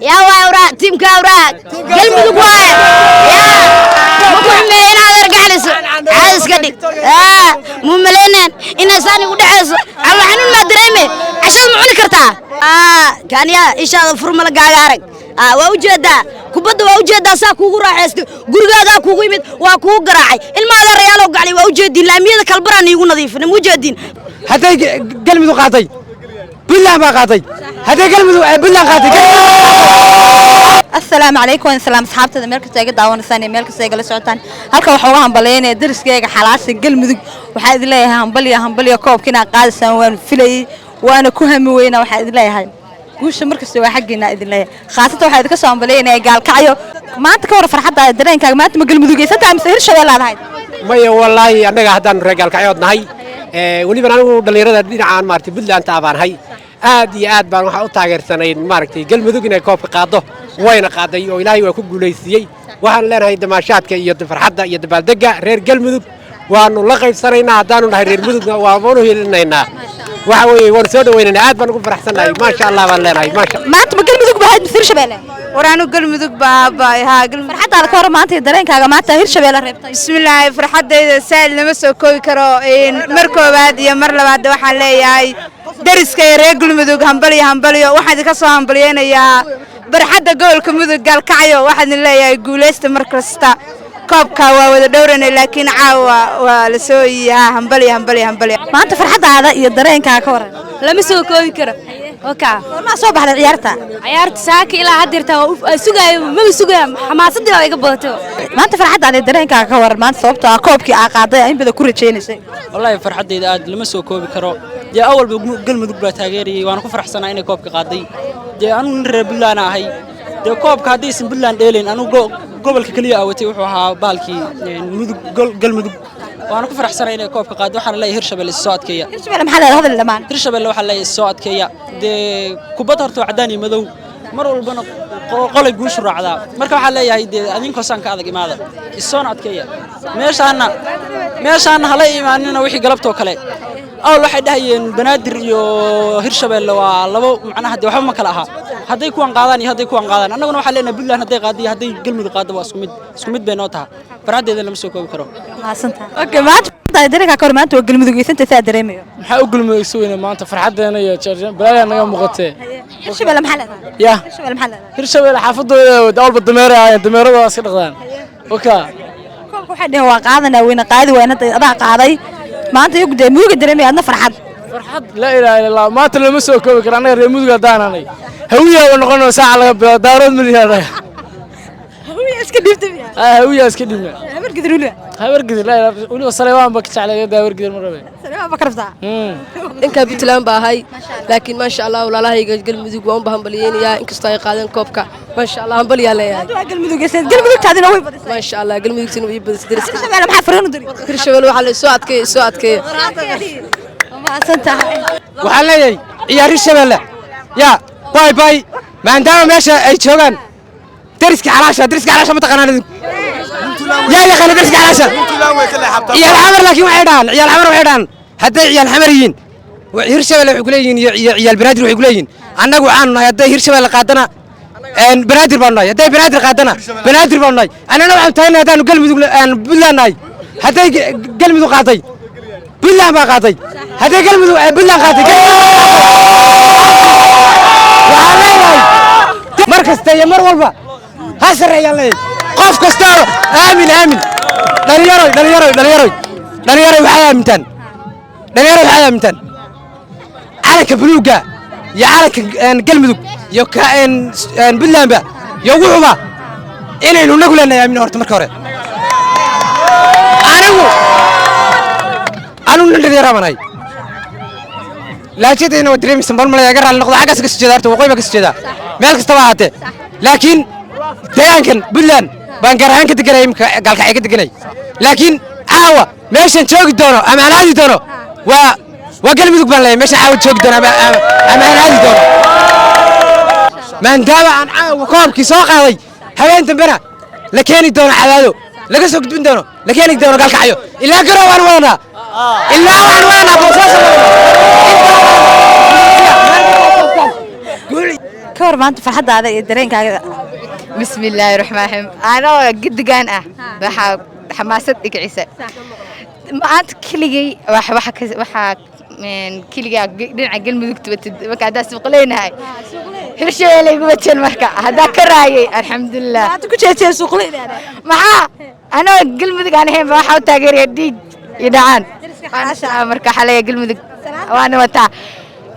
Yaa waay awraa tiimka awraa Galmudug waaye. Yaa ma ku xumeeye inaad argaxliso caad iska dhig. Muu malaynaan inaa saan igu dhexayso? Calo xanuun maa dareeme? Cashada ma cuni kartaa? Kaaniyaa ishaada furmala gaaga arag. Waa u jeedaa kubadda, waa u jeedaa saa kuugu raaxaystay. Gurigaagaa kuugu yimid, waa kuugu garaacay. Ilmaada rayaalow gaclay, waa u jeediin. Laamiyada kalbaraan iigu nadiifina, ma u jeediin? Hadday Galmudug qaatay, Puntland baa qaatay. Hadday Galmudug Puntland qaatay. Asalaamu calaykum, waan salaam asxaabtada meel kasta iga daawanaysaan iyo meel kasta igala socotaan. Halkan waxaa uga hambaleynaya dariskayga xalaasha Galmudug. Waxaa idin leeyahay hambalyo, hambalyo. Koobka inaad qaadaysaan waan filayey, waana ku hami weynaa. Waxaa idin leeyahay guusha markasta waa xaggiina idin leeyahay. Khaasatan waxaa idinka soo hambalyeynaya Gaalkacyo. Maanta ka war farxadda dareenkaaga. Maanta ma Galmudugaysantahay mise Hirshabelle aad ahayd? Maya, wallaahi annaga haddaanu reer Gaalkacyood nahay, welibana anigu dhallinyarada dhinacaan maaragtay Puntland baan ahay. Aad iyo aad baan waxaa u taageersanayn maaragtay Galmudug inay koobka qaaddo, wayna qaaday oo Ilaahay waa ku guulaysiiyey. Waxaan leenahay damaashaadka iyo farxadda iyo dabaaldegga reer Galmudug waanu la qaybsanaynaa. Haddaanu nahay reer Mudugna waanu helinaynaa. Waxa weeye waanu soo dhawaynaynaa, aad baan ugu faraxsannahay. Maasha Allah baan leenahay, maasha. Maanta ma Galmudug ba ahayd mise Hirshabelle? War anu Galmudug baa haa, Galmudug. Farxaddaada ka war maanta iyo dareenkaaga maanta Hirshabelle reebtay. Bismillaahi, farxadayda saa'id lama soo koobi karo. Mar koowaad iyo mar labaad waxaan leeyahay dariska iyo reer Galmudug hambalyo, hambalyo. Waxaan idinka soo hambalyeynayaa barxadda gobolka Mudug, Gaalkacyo. Waxaan idin leeyahay guulaysta mar kasta. Koobka waa wada dhowranay, laakiin caawa waa la soo iiyaa. Hambalyo, hambalyo, hambalyo. Maanta farxaddaada iyo dareenkaaga ka waran. Lama soo koobi karo oka. Goormaa soo baxday ciyaarta? Ciyaarta saaka ilaa haddeerta waa sugaayo, maba sugaya, xamaasadii baa iga badatay. Maanta farxaddaada iyo dareenkaaga ka waran maanta, sababtoo ah koobkii aa qaaday in badan ku rajaynaysay. Wallaahi farxaddayda aad lama soo koobi karo. Dee awalba Galmudug baa taageerayay, waana ku faraxsanaa inay koobka qaaday. Dee anugu nin reer Puntland ahay. Dee koobka haddaysan Puntland dheelayn, anugu gobolka keliya awatay wuxuu ahaa baalkii Mudug, Galmudug. Waana ku faraxsanay inay koobka qaaday. Waxaana leeyahay Hirshabelle is soo adkeeya. Hirshabelle maxaa leedahay? Hadal dhammaan. Hirshabelle waxaa leeyahay is soo adkeeya. Dee kubadda horta waa caddaan iyo madow, mar walbana qolay guushu raacdaa. Marka waxaa leeyahay dee adinkoosaan ka adag imaada, issoona adkeeya. Meeshaana hala imaanina wixii galabtoo kale. Awal waxay dhahayeen Banaadir iyo Hirshabelle waa labo, macnaha dee waxba ma kala aha hadday kuwan qaadaan iyo hadday kuwan qaadaan. Annaguna waxaan leenahay Puntland hadday qaado iyo hadday Galmudug qaado waa isku mid, isku mid bay noo taha. Farxaddeeda lama soo koobi karo. Mahadsantahay. Okay, maanta farxaddaada dareenkaaga ka war. Maanta waa Galmudugaysantahay saa dareemayo. Maxaa u Galmudugaysa weyne? Maanta farxaddeena iyo balaayaa naga muuqatee. Hirshabelle maxaa leedahay? Ya. Hirshabelle maxaa leedahay? Hirshabelle xaafadooda awalba dameeray ahaayeen, dameerada waa iska dhaqdaan oka. Koobka waxay dhaheen waa qaadanaa, weyna qaadi wayna, hadda adaa qaaday. Maanta iyagu dee muruga dareemaya, adna farxad. Farxad laa ilaaha illa Allah maanta lama soo koobi karo. Annaga reer Mudug haddaananay Hawiyaa noqono saaca laga bilo Daarood ma lihi annaga. Hawiya iska dhiibtay? Hawiyaa iska dhibna. Habar Gidir weliba. Habar Gidir laa ilaaha weliba Saleebaan ba ka jeclay, habar Gidir ma rabe. Saleebaan ba ka rabtaa? Dhanka Puntland baa ahay, laakiin maasha Allah walaalahayga Galmudug waan u hambaliyeynayaa inkastoo ay qaadeen koobka. Maasha Allah, hambaliyaa leeyahay. Waa Galmudug, Galmudugtaadina way badisay. Maasha Allah, Galmudugtina way badisay dariska. Hirshabelle maxaa fariin u diri? Hirshabelle waxaa la soo adkeeya, soo adkeeya. Mahadsan tahay. Waxaan leeyahay ciyaar Hirshabelle yaa bay bay, maadaama meesha ay joogaan dariska xalaasha. Dariska xalaasha ma taqaanaan idinku? Yaa yaqaana dariska xalaasha? Ciyaal Xamar. Laakiin waxay dhahaan ciyaal Xamar, waxay dhahaan hadday ciyaal Xamar yihiin Hirshabelle waxay ku leeyihiin iyo ciyaal Banaadir waxay ku leeyihiin annagu waxaanu nahay hadday Hirshabelle qaadana Banaadir baanu nahay, hadday Banaadir qaadana Banaadir baanu nahay. Annana waxaanu taagnahay haddaanu Galmudug Puntland nahay, hadday Galmudug qaatay, Puntland baa qaatay. Hadday Galmudug Puntland qaatay, waxaan leeyahay mar kasta iyo mar walba ha sarreeyaan leeyahay. Qof kasta oo aamin aamin, dhalinyaroy, dhalinyaroy, dhalinyaroy, dhalinyaroy, waxaad aamintaan, dhalinyaroy, waxaad aamintaan calanka buluugga iyo calanka Galmudug iyo ka Puntlandba iyo wuxuba inaynu nagu leenahay. Aamin horta marka hore. Anigu nin dhalinyaro baan ahay, laajadayna waa dareemaysan bal malaya iga raalli noqdo. Xaggaas ka soo jeeda horta, waqooyi baa ka soo jeedaa, meel kastaba ahaatee, laakiin deegaankan Puntland baan gaar ahaan ka deganay, imika Gaalkacyo ka deganay. Laakiin caawa meeshan joogi doono ama aan aadi doono waa Galmudug baan leeyahay. Meeshan caawa joogi doono ama aan aadi doono, maadaama aan caawa koobkii soo qaaday, habeen dambena la keeni doono Cadaado, laga soo gudbin doono, la keeni doono Gaalkacyo ilaa Garow waan wadanaa, ilaa waxaan wadanaa Boosaaso wadanaa. Ka hor maanta farxaddaada iyo dareenkaaga. بسم الله الرحمن الرحيم. أنا قد قان waxa xamaasad dhigcisa maanta keligay waxa keligaa dhinaca Galmudug tubatid. Marka haddaa suuq leenahay, Hirshabeelle igu wateen. Marka haddaa ka raayay, alxamdulilah. Maanta ku jeejee suuqleyda. Maxaa anoo Galmudug aan ahayn ba waxaa u taageeraya dhiig iyo dhacaan. Marka waxaa leeyahay Galmudug waana wataa,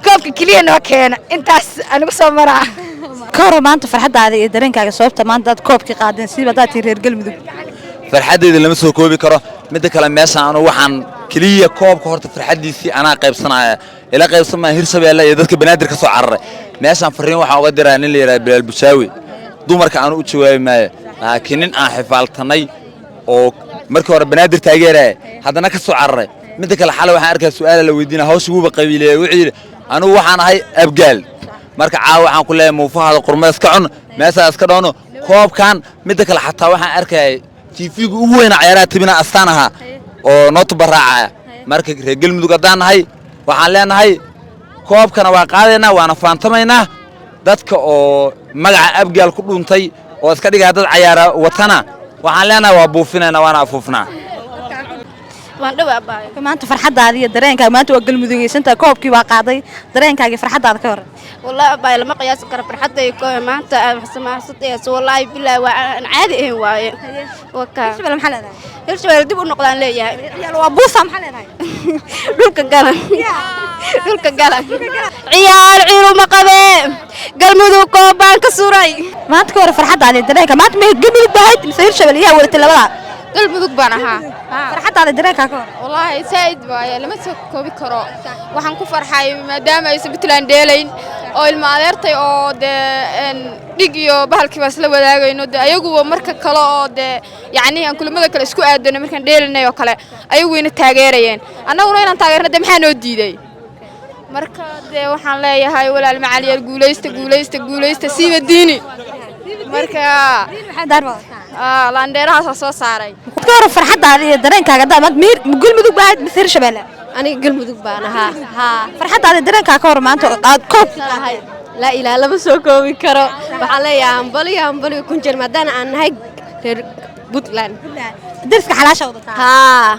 koobka keliya noo keena, intaas anigu soo maraa. Ka hor maanta farxaddaada iyo dareenkaaga, sababta maanta aad koobkii qaadeen, siiba haddaad tihiin reer Galmudug. Farxaddeyda lama soo koobi karo. Midda kale, meesha anu waxaan keliya koobka horta farxaddiisii anaa qaybsanaya, ila qaybsanmaya Hirshabeelle iyo dadka Banaadir ka soo cararay. Meeshaan farriin waxaan uga diraa nin la yidhaha Bilaal Bushaawi. Dumarka aanu u jawaabi maayo, laakiin nin aan xifaaltanay oo markii hore Banaadir taageeraya, haddana ka soo cararay. Midda kale, xalay waxaan arkaa su'aala la weydiina, hawsha wuuba qabiileeyay. Wuxuu yidhi, "Anugu waxaan ahay Abgaal." Marka caawa waxaan ku leeyahay, muufahaada qurmada iska cun, meeshaa iska dhoono koobkan. Midda kale, xataa waxaan arkayay TV-ga ugu weyna ciyaaraha tibina Astaan ahaa oo noo tubaraacaya. Marka reer Galmudug haddaan nahay, waxaan leenahay koobkana waa qaadaynaa, waana faantamaynaa. Dadka oo magaca Abgaal ku dhuntay oo iska dhigaya dad cayaara watana, waxaan leenahay waa buufinaynaa, waana afuufnaa. Waan dhawaa baayo. Maanta farxaddaada iyo dareenkaaga, maanta waa galmudugaysantaa, koobkii waa qaaday, dareenkaaga iyo farxaddaada ka hor. Wallaahi abaayo, lama qiyaasi karo farxadday kooy maanta xamaasadayas. Wallaahi bilaahi, waa aan caadi ahayn waaye. Waka Hirshabelle maxaa leedahay? Hirshabelle dib u noqdaan leeyahay. Ciyaal waa buusa, maxaa leedahay? Dhulka galan, dhulka galan, ciyaar ciiluma qabee, Galmudug koobbaan ka suray. Maanta ka hor farxaddaada iyo dareenka, maanta ma Galmudug baa ahayd mise Hirshabelle? Yaa wadatay labadaa? Galmudug baan ahaa. Farxaddaada, dareenkaa ka hor. Wallaahi saa'id waaye, lama soo koobi karo. Waxaan ku farxay maadaama aysan Puntland dheelayn oo ilma adeertay oo dee dhig iyo bahalkii baa isla wadaagayno. Dee ayaguba marka kale oo dee yacnii aan kulamada kale isku aadano, markaan dheelanay oo kale, ayagu wayna taageerayeen, annaguna inaan taageerno dee maxaa noo diiday? Marka dee waxaan leeyahay, walaal macaliyaal, guulaysta, guulaysta, guulaysta, siiba Diini. Marka laandheerahaasaa soo saaray. Ka hor farxaddaada iyo dareenkaaga, haddaa maanta miir Galmudug baa ahayd mise Hirshabelle? Aniga Galmudug baan ahaa. Farxaddaada, dareenkaa ka hor, maanta aad koobkii qaaday. Laa ilaa, lama soo koobi karo. Waxaan leeyahay hambaliyo, hambaliyo kun jeer, maadaama aan nahay reer Puntland. Dariska xalaasha wadataa. Haa.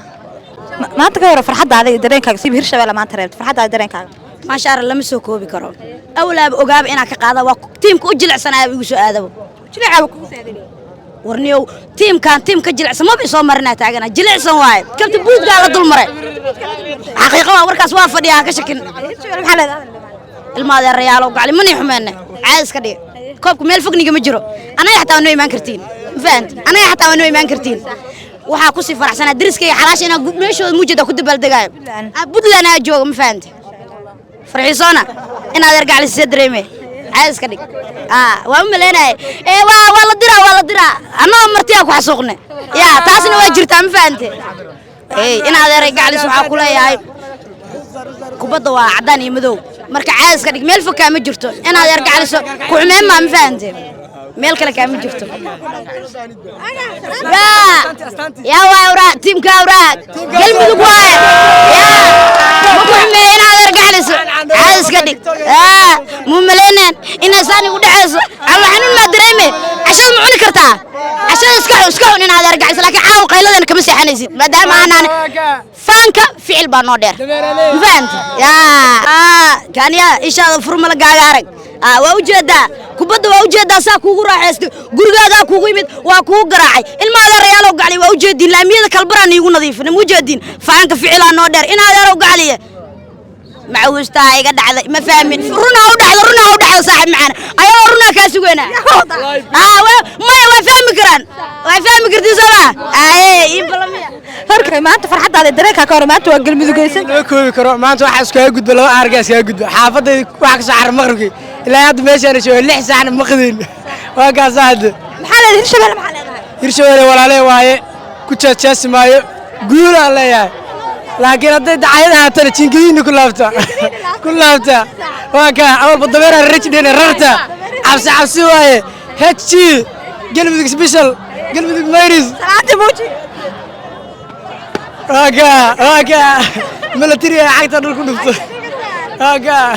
Maanta ka hor farxaddaada iyo dareenkaaga, siiba Hirshabelle maanta reebta, farxaddaada, dareenkaaga. Maasha Allah, lama soo koobi karo. Awlaaba ogaaba inaa ka qaada, waa tiimka u jilicsanaya igu soo aadabo. Jileecaaba kugu saadinay. Warniyow, tiimkan tiim ka jilicsan maba isoo marinaa, taagana jilicsan waaye, kabta buudgaa la dul maray. Xaqiiqo waa warkaas, waa fadhiyaa, ha ka shakin. Hirshabelle maxaa leedahay? Ilma adeerayaalow, gacli mani xumeenne, caadi iska dhig. Koobka meel fog nigama jiro, anaga xataa waa noo imaan kartiin, ma fahanti? Anaga xataa waa noo imaan kartiin. Waxaa kusii faraxsanaa deriskayga xalaasha inaan meeshooda muujada ku dabaaldegaayo. Puntland aa jooga, ma fahanti? Farxiisoona in adeer gacli sii dareeme, caadi iska dhig. Waa u maleynaye ee waa la diraa, waa la diraa, annagoo martiyaa ku xasuuqne ya, taasna waa jirtaa, ma fahante? In adeeray gaclis, waxaa ku leeyahay kubadda waa caddaan iyo madow. Marka caadi iska dhig, meel fog kaama jirto. In adeer gacliso ku xumeen maa, ma fahante? Meel kale kaama jirto. Yaa yaa waay wraa, tiimka wraa Galmudug waaye. Yaa ma ku xumeeye, in adeer gacliso caadi iska dhig. Muu malaynaan inaa saan igu dhexayso? Calo xanuun maa dareeme? Cashada ma cuni kartaa? Cashada iska cun, in adeer gacliso, laakiin caawa qayladana kama seexanaysid, maadaama aanaan faanka ficil baa noo dheer, ma fahamti? Yaa kaaniya, ishaada furmala gaaga arag. Waa ujeedaa kubadda, waa ujeedaa, saa kuugu raaxaystay, gurigaagaa kuugu yimid, waa kuugu garaacay. Ilma adeerayaalow gacliya, waa ujeediin, laamiyada kalbaraan iigu nadiifin, ma ujeediin? Faanka ficilaa noo dheer. In adeerow gacliya, macawistaa iga dhacday, ma fahmin? Runaa u dhacdo, runaa u dhacdo, saaxib macaan, ayadoo runaa kaa sugeynaa. Maya, waa fahmi karaan, waa fahmi kartiin, soo ma aye ii balamiya. Horka maanta farxaddaada, dareenkaa ka hor, maanta waa galmudugaysan. Lama koobi karo. Maanta waxaa iskaga gudba laba aargaa iskaga gudba xaafadayda, waxaa ka soo xaray maqribkii ilaa hadda meeshaan jooga 6 saacna maqdin, waa kaasa hadda. Maxaa leedahay Hirshabelle? Maxaa leedahay? Hirshabelle walaalee waaye, ku jeesjeesi maayo, guulaan leeyahay, laakiin hadday dacayad ahaatana jiingadiina ku laabta, ku laabta. Waa kaa awalba dabeeraha rajidhena rarta, cabsi cabsi waaye. HG Galmudug special, Galmudug mayris. Salaanta muuji. Waa kaa, waa kaa military ay cagta dhul ku dhufto, waa kaa.